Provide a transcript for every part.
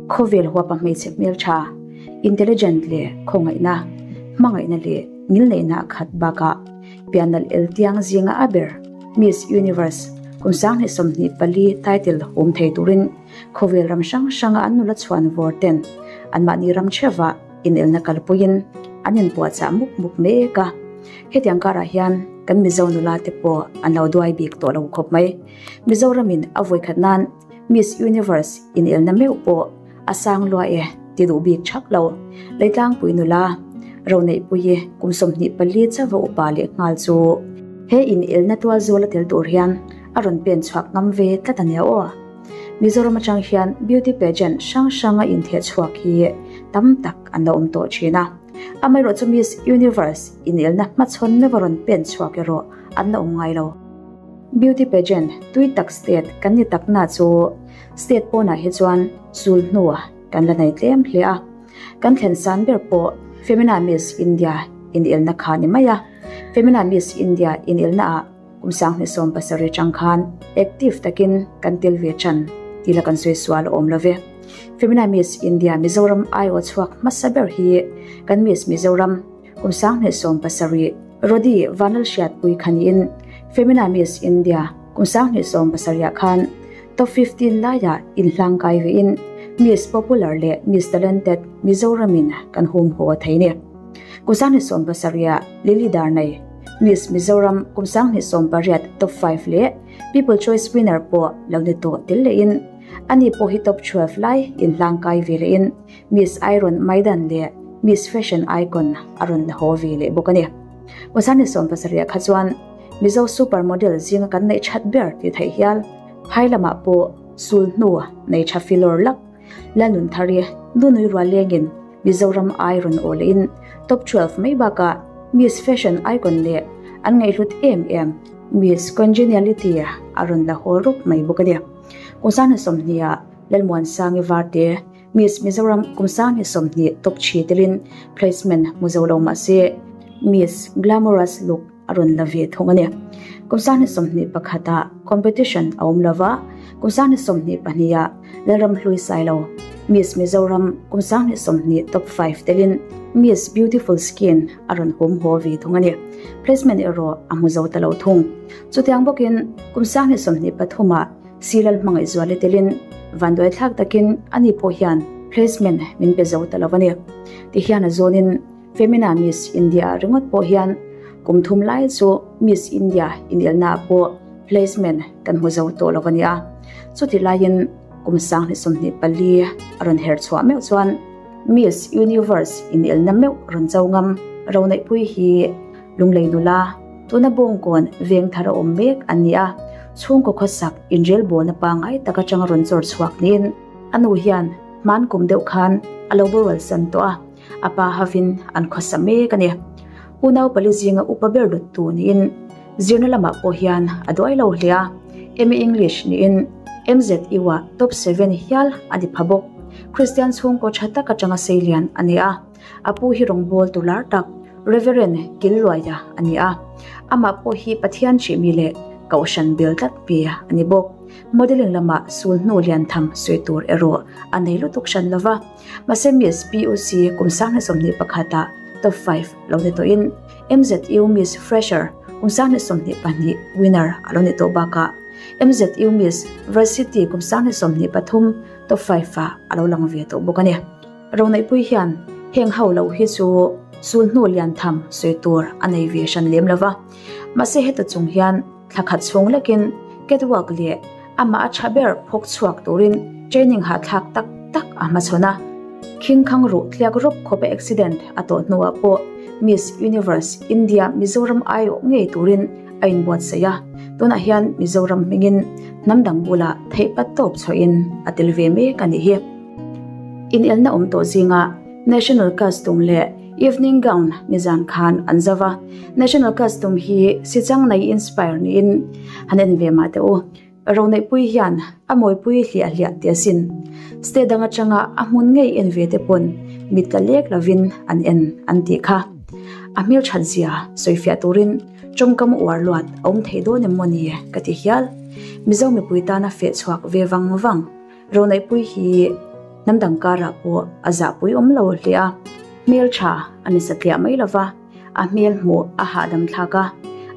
Khawvel huapa hmeichhe hmeltha, intelligent leh khawngaihna, hmangaihna leh ngilneihna a khat bakah pianalh eltiang zinga a ber Miss Universe kum 2024 title hum thei turin khawvel ram hrang hranga an nula chhuan vawr ten anmahni ram theuhah inelna kalpuiin an inpuahchah mup mup mek a. Hetiang karah hian kan Mizo nula te pawh an lo duai bik tawh lo khawp mai. Mizoramin a vawikhat nan Miss Universe inelna meuh pawh a sang lua e ti duh bik thak lo. Leitlangpui nula Roneihpuii kum 24 chauha upa leh nghal chu he inelna tual zawl a tel tur hian a rawn pen chhuak ngam ve tlat a nia aw. Mizoram atang hian beauty pageant hrang hranga intheh chhuak hi tam tak an la awm tawh thin a. Amaherawhchu Miss Universe inelna hmachhawn meuha rawn pen chhuak erawh an la awm ngai lo. Beauty pageant tui tak state kan ni tak na chu state pawnah hi chuan sul hnu kan la nei tlem hle a. Kan thlen san ber pawh Femina Miss India inelna kha ni mai a. Femina Miss India inelna ah kum 2017 tang khan active takin kan tel ve than tih la kan sawi sual a awm lo ve. Femina Miss India Mizoram aiawh chhuak hmasa ber hi kan Miss Mizoram Kum 2017 Rody Vanlalhriatpui kha niin Femina Miss India kum 2017 khan Top 15 laiah inhlang kai vein Miss Popular leh Miss Talented Mizoramin kan hum haw a thei ni. Kum 2017 Lily Darnei Miss Mizoram kum 2018 Top 5 leh People Choice Winner pawh lo ni tawh tel lehin ani pawh hi Top 12 lai inhlang kai ve lehin Miss Iron Maidan leh Miss Fashion Icon a rawn la haw ve leh bawk a ni. Kum 2017 kha chuan Mizo super model zinga kan neih that ber tih theih hial phai lamah pawh sul hnu nei tha filawr lak Lalnunthari Nunui rual lengin Mizoram ai rawn aw lehin Top 12 mai bakah Miss Fashion Icon leh an ngaihhlut em em Miss Congeniality a rawn la haw rup mai bawk a ni. Kum 2020 Lalmuansangi Varte Miss Mizoram kum 2020 top thi telin placement hmu zo lo mah se Miss Glamorous Look a rawn la ve thung a ni. Kum 2021 ah competition a awm lova, kum 2022 ah Lalram Hlui Sailo Miss Mizoram kum 2020 top 5 telin Miss Beautiful Skin a rawn hum haw ve thung a ni. Placement erawh a hmu zo ta lo thung. Chutiang bawkin kum 2023 ah Silal hmangaih zual telin vanduai thlak takin ani pawh hian placement min pe zo ta lo a ni. Tihian a zawnin Femina Miss India ringawt pawh hian kum thum lai chu Miss India inelna ah pawh placement kan hmu zo tawh lo a ni a. Chuti laiin kum 2024 a rawn her chhuah meuh chuan Miss Universe inelna meuh rawn cho ngam Roneihpui hi Lunglei nula tuna Bawngkawn veng thar a awm mek an ni a, chhungkaw khawsak inrelbawlna pangngai tak atanga rawn chawr chhuak niin a nu hian hman kum deuh khan a lo boral san tawh a, a pa hovin an khawsa mek a ni. Unau pali zinga upa ber luttu niin zirna lamah pawh hian a duai lo hle a, MA English niin MZU-ah top 7 hial a ni pha bawk. Kristian chhungkaw tha tak atanga seilian a ni a. A pu hi rawngbawl tu lar tak Reverend Killuaia a ni a, amah pawh hi Pathian hrihmi leh Kohhran bel tlat pi a ni bawk. Modelling lamah sul hnu lian tham sawi tur erawh a nei lutuk hran lo va, mahse Miss PUC kum 2021 ah top 5 lo ni tawhin MZU Miss Fresher kum 2022 winner a lo ni tawh bakah MZU Miss Varsity kum 2023 top 5 ah a lo lang ve tawh bawk a ni. Roneihpui hian heng ho lo hi chu sul hnu lian tham sawi tur a nei ve hran lem lo va. Mahse heta chung hian thla khat chhung lekin catwalk leh amah a tha ber phawk chhuak turin training hahthlak tak tak a hmachhawn a. Khingkhang ruh tliak rawp khawpa accident a tawh hnuah pawh Miss Universe India Mizoram aiawh ngei turin a inbuatsaih a. Tunah hian Mizoram hmingin hnam dang bulah theihpat tawp chhuahin a tel ve mek a nih hi. Inelna awm tawh zingah National Costume leh Evening Gown nizan khan an zo va. National Costume hi sichang nei inspire niin han en ve mah teh u. Roneihpui hian a mawipui hliah hliah tih asin. State dang atanga a hmun ngei en ve te pawn mit tla lek lovin an en an tih kha. A hmelthat zia sawifiah turin tawngkam uar luat a awm thei dawn em maw ni ka ti hial. Mizo mipui tana feh chhuak ve vang vang. Roneihpui hi Hnam dang karah pawh a zahpui awm lo hle a, hmel tha a ni satliah mai lo va, a hmel hmuh a hahdam thlak a,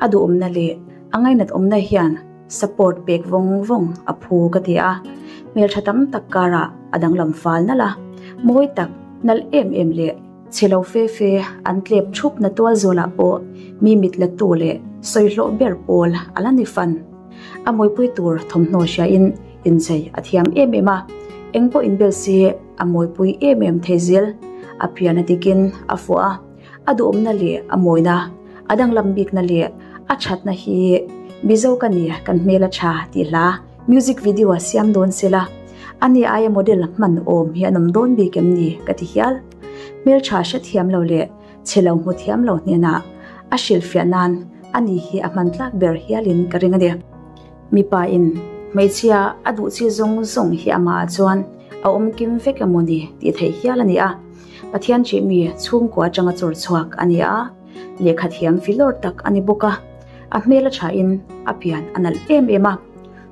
a duhawmna leh a ngainat awmna hian support pek vawng vawng a phu ka ti a, hmel tha tam tak karah a danglam fal nalh a, mawi tak nalh em em leh chhe lo fe fe an tlep thup na tual zawlah pawh mi mit la tu leh sawi hlawh ber pawl a la ni fan. A mawipui tur thawmhnaw hriain inchei a thiam em em a, eng pawh inbel se a mawipui em em thei zel. A pian a dikin a fuah a, a duhawmna leh a mawina, a danglam bikna leh a thatna hi Mizo ka ni kan hmel a tha tih hla music video a siam dawn sela, ani aia model hman awm hi an awm dawn bik em ni ka ti hial. Hmeltha hrethiam lo leh Chhe lo hmu thiam lo hnenah a hrilhfiah nan a ni hi a hman tlak ber hialin ka ring a ni. Mipa in hmeichhia a duh chi zawng zawng hi amah ah chuan a awm kim vek emaw ni tih theih hial a ni a. Pathian ṭih mi chhungkua atanga chawr chhuak a ni a, lehkha thiam filawr tak a ni bawk a. A hmel a tha in a pian a nalh em em a.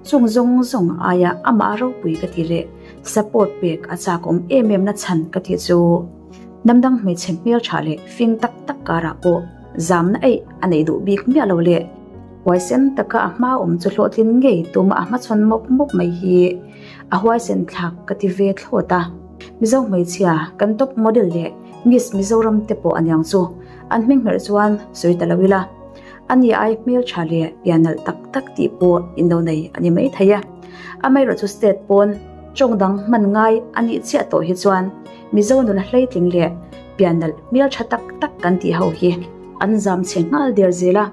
Chung zawng zawng aia amah ropui ka ti leh support pek a chak awm em em na chhan ka tih chu. Hnamdang hmeichhe hmeltha leh fing tak tak karah pawh zamna eih a neih duh bik miah lo leh huaisen taka a hma awm chu hlawhtlin ngei tuma a hmachhawn mawp mawp mai hi a huaisen thlak ka ti ve thlawt a. Mizo hmeichhia kan top model leh Miss Mizoram te pawh aniang chu an hming hmerh chuan sawi ta lo ila, ani ai hmeltha leh pian nalh tak tak tih pawh in lo nei a ni maithei e. Amaherawhchu state pawn tawng dang hman ngai a nih chiah tawh hi chuan Mizo nula hleitling leh pian nalh hmel tha tak tak kan tih ho hi an zam chhe nghal der zel a.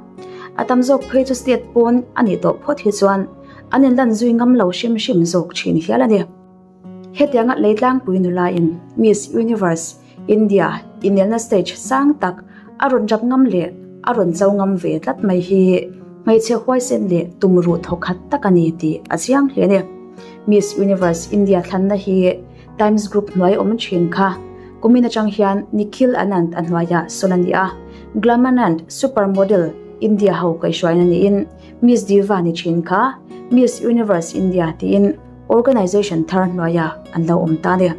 A tam zawk phei chu state pawn a nih tawh phawt hi chuan an inlan zui ngam lo hrim hrim zawk thin hial a ni. Hetianga leitlangpui nula in Miss Universe India inelna stage sang tak a rawn rap ngam leh a rawn cho ngam ve tlat mai hi hmeichhe huaisen leh tumruh thawkhat tak a ni tih a chiang hle a ni. Miss Universe India thlanna hi Times Group hnuai awm thin kha kumin atang hian Nikhil Anand a hnuaiah sawn a ni a, Glamanand Super Model India ho kaihhruaina niin Miss Diva ni thin kha Miss Universe India tiin organization thar hnuaiah an lo awm ta a ni.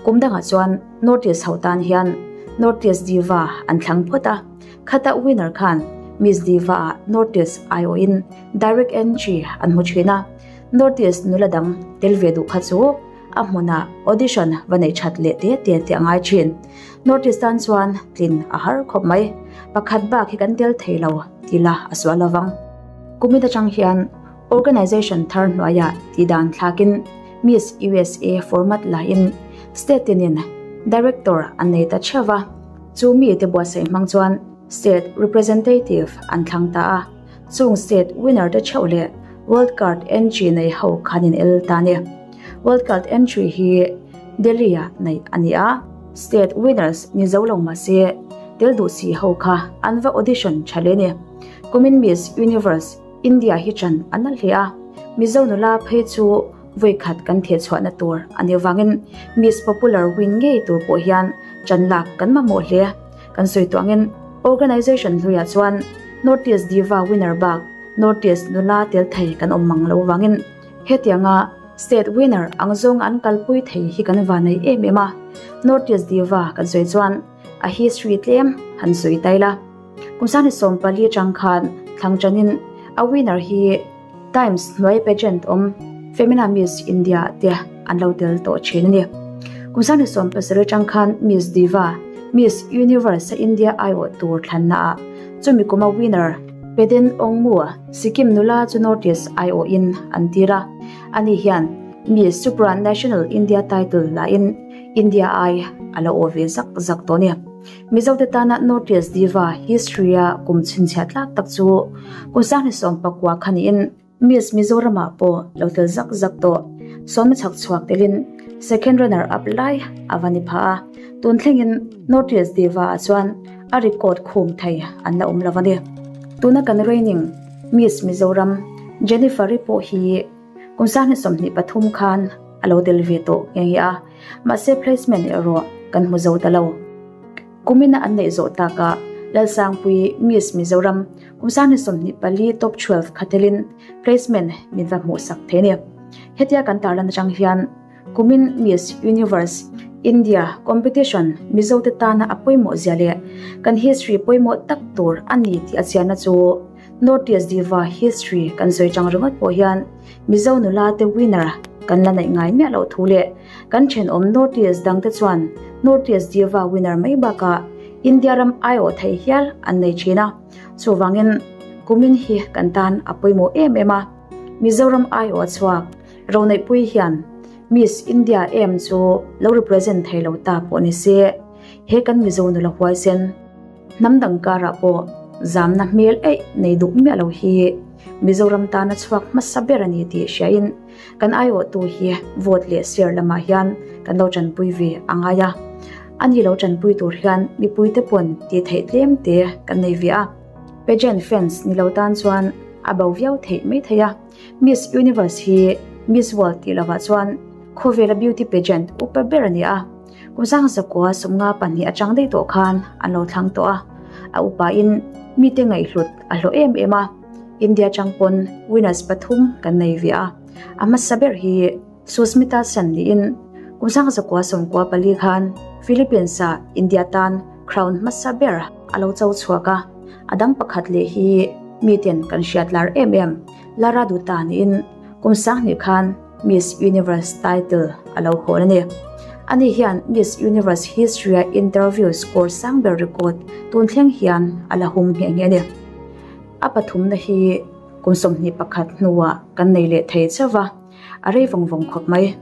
Kum dangah chuan North East ho tan hian North East Diva an thlang phawt a, khata winner khan Miss Diva ah North East aiawhin direct entry an hmu thin a, North East nula dang tel ve duh kha chu A hmunah audition va neih that leh te te tih a ngai thin. North East tan chuan tlin a har khawp mai. Pakhat bak hi kan tel thei lo ti la a sual lovang. Kumit atang hian organization thar hnuaiah tih dan thlakin Miss USA format lahin state tinin director an nei ta theuh va. Chu mite buatsaih hmang chuan state representative an thlang ta a. Chung state winner te theuh leh World Card entry nei ho khan in el ta ni. World Card entry hi Delhi ah neih a ni a, state winners ni zo lo mahse tel duh si ho kha an va audition tha hle ni. Kumin Miss Universe India hi chan a na hle a, Mizo nula phei chu vawi khat kan theh chhuahna tur a nih vangin Miss Popular win ngei tur pawh hian chan lak kan mamawh hle. Kan sawi tawh angin Organization hluiah chuan North East Diva winner bak North East nula tel thei kan awm mang lo vangin hetianga State winner ang zawng an kalpui thei hi kan va nei em em a. North East Diva kan sawi chuan a history tlem han sawi ta ila. Kum 2014 atang khan thlang tanin a winner hi Times hnuai pageant awm Femina Miss India te an lo tel tawh thin a ni. Kum 2017 atang khan Miss Diva, Miss Universe a India aiawh tur thlanna ah chumi kuma winner Peden Ongmu, Sikkim nula chu North East aiawhin an tir a. Ani hian Miss Supranational India title la in India ai a lo aw ve zak zak tawh a ni. Mizote tana North East Diva history a kum chhinchhiah tlak tak chu kum 2019 kha niin Miss Mizoramah pawh lo tel zak zak tawh. Sawmi chhak chhuak telin second runner up lai a va ni phah a, tun thlengin North East Diva ah chuan a record khum thei an la awm lo a ni. Tuna kan reigning Miss Mizoram Jennifer-i pawh hi kum 2023 khan a lo tel ve tawh nghe nghe a, mahse placement erawh kan hmu zo ta lo. Kumina an neih zawh takah Lalsangpui Miss Mizoram kum 2024 Top 12 kha telin placement min va hmuhsak thei a ni. Hetia kan tarlan atang hian Kumin Miss Universe India competition Mizote tana a pawimawh zia leh kan history pawimawh tak tur a ni tih a chianna chu North East Diva history kan sawi chang ringawt pawh hian Mizo nula te winner kan la neih ngai miah loh thu leh kan thenawm North East dangte chuan North East Diva winner mai bakah India ram aiawh theih hial an nei thin a. Chuvangin kumin hi kan tan a pawimawh em em a, Mizoram aiawh chhuak Roneihpui hian Miss India em chu lo represent thei lo ta pawh ni se, he kan Mizo nula huaisen hnam dang karah pawh zamna hmel eih nei duh miah lo hi Mizoram tana chhuak hmasa ber a ni tih hriain kan aiawhtu hi vote leh share lamah hian kan lo tanpui ve a ngai a. Ani lo tanpui tur hian mipuite pawn tih theih tlem te kan nei ve a. Pageant fans ni lo tan chuan a bo viau theih mai thei a. Miss Universe hi Miss World tih lovah chuan khawvela beauty pageant upa ber a ni a. Kum sang zakua 52 atang daih tawh khan an lo thlang tawh a. A upain mite ngaihhlut a hlawh em em a. India chang pawn winners pathum kan nei ve a. A hmasa ber hi Susmita Sen niin kum sang zakua 94 khan Philippines-ah India tan crown hmasa ber a lo cho chhuak a. A dang pakhat leh hi miten kan hriat lar em em Lara Dutta niin kum 2000 khan Miss Universe title a lo hawn a ni. Ani hian Miss Universe history-a interview score sang ber record tun thleng hian a la hum nghe nghe a ni. A pathum na hi kum 21 hnuah kan nei leh thei chauh a, a rei vawng vawng khawp mai.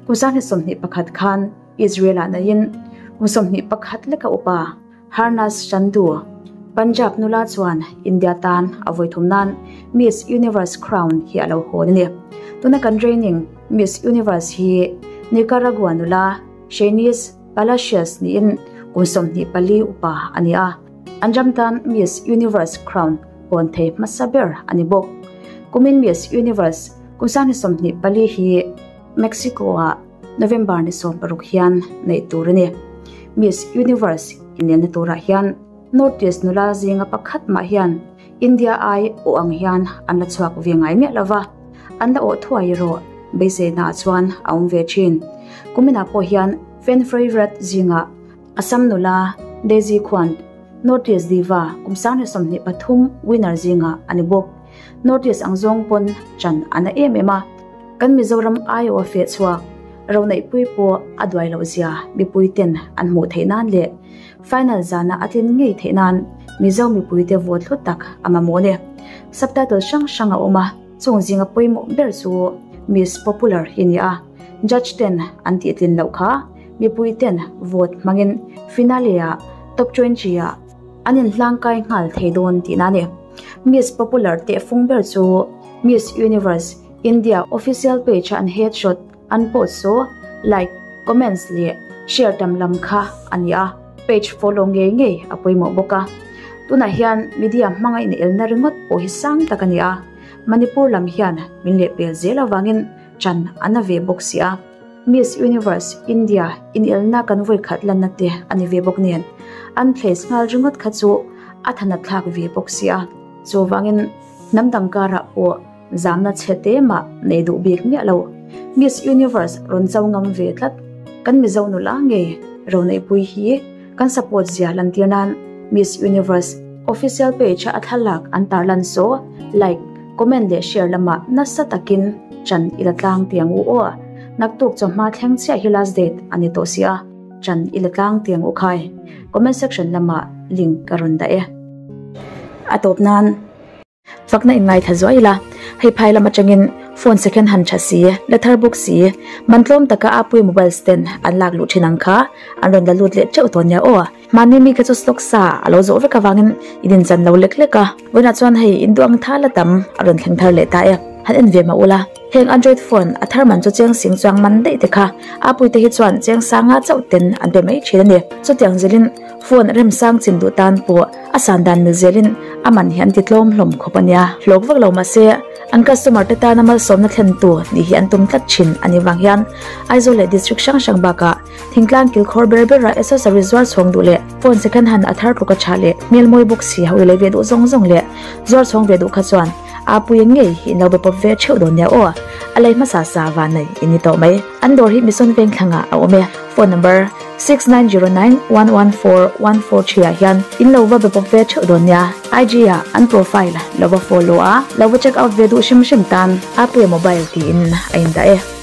Kum 2021 khan Israel-ah naiin kum 21 leka upa Harnas Sandhu, Punjab nula chuan India tan a vawi thum nan Miss Universe crown hi a lo hawn a ni. Tuna kan reigning Miss Universe hi Nicaragua nula Sheynnis Palacios niin kum 24 upa a ni a. An ram tan Miss Universe crown hawn thei hmasa ber a ni bawk. Kumin Miss Universe kum 2024 hi Mexico-ah November ni 16 hian neih tur a ni. Miss Universe inelna turah hian North East nula zinga pakhat mah hian India ai aw ang hian an la chhuak ve ngai miah lova, an la awh thuai erawh beiseinaah chuan a awm ve thin. Kuminah pawh hian fan favourite zinga Assam nula Daisy Khuant, North East Diva kum 2023 winner zinga a ni bawk. North East ang zawng pawn chan a na em em a, kan Mizoram aiawh a feh chhuak Roneihpui pawh a duai loh zia mipuiten an hmuh theih nan leh final zana a tlin ngei theih nan Mizo mipuite vote hlu tak a mamawh a ni. Subtitle hrang hrang a awm a, chung zinga pawimawh ber chu Miss Popular hi a ni a, judge ten an tih tlin loh kha mipuiten vote hmangin finale ah top 20 ah an inhlangkai nghal thei dawn tihna a ni. Miss Popular tehfung ber chu Miss Universe India official page a an headshot an post chu like, comments leh share tam lam kha a ni a, page follow ngei ngei a pawimawh bawk a. Tunah hian media hmanga inelna ringawt pawh hi sang tak a ni a, Manipur lam hian min lehpel zel avangin chan a na ve bawk si a. Miss Universe India inelna kan vawi khat lanna te a ni ve bawk nen, an place nghal ringawt kha chu a thanat thlak ve bawk si a. Chuvangin hnam dang karah pawh zamna chhe te mah nei duh bik miah lo. Miss Universe rawn cho ngam ve tlat. Kan Mizo nula ngei Roneihpui hi kan support zia lantir nan Miss Universe official page a thlalak an tarlan saw like, comment leh share lamah nasa takin chan ila tlang tiang u aw. Naktuk chawhma thleng chiah hi last date a ni tawh si a, chan ila tlang tiang u khai. Comment section lamah link ka rawn dah e. A tawp nan fakna in ngaithla zuai ila, hei phai lam atangin phone second hand tha si, la thar bawk si, man tlawm taka a pui mobile stand an lak luh thin ang kha an rawn la lut leh teuh tawh nia aw. Mahni mi kha chu stock sa a lo zawh vek avangin in inchan lo lek lek a, vawiinah chuan hei in duh ang tha la tam a rawn thleng thar leh ta e. Han en ve mah ula, heng Android phone a thar man chu cheng sing chuang man daih te kha a puite hi chuan cheng sanga chauh ten an pe mai thin a ni. Chutiang zelin phone remsang chin duh tan pawh a san dan mil zelin a man hi an ti tlawm hlawm khawp a nia. Hlawk vak lo mahse an customer te tana malsawmna thlen tu nih hi an tum tlat thin a ni vang hian Aizawl leh district hrang hrang bakah Thingtlang kilkhawr ber bera accessory zuar chhawng duh leh phone second hand a thar tluk a tha leh hmel mawi bawk si ho i lei ve duh zawng zawng leh zuar chhawng ve duh kha chuan a pui ngei hi in lo be pawp ve theuh dawn nia aw. A lei hmasa sa van nei in ni tawh mai. An dawr hi Mission Vengthlangah a awm e. Phone number, 6909114143 ah hian in lo va be pawp ve theuh dawn nia. IG ah an profile lo va follow a, lo va check out ve duh hrim hrim tan Apuia Mobile tiin a indah e.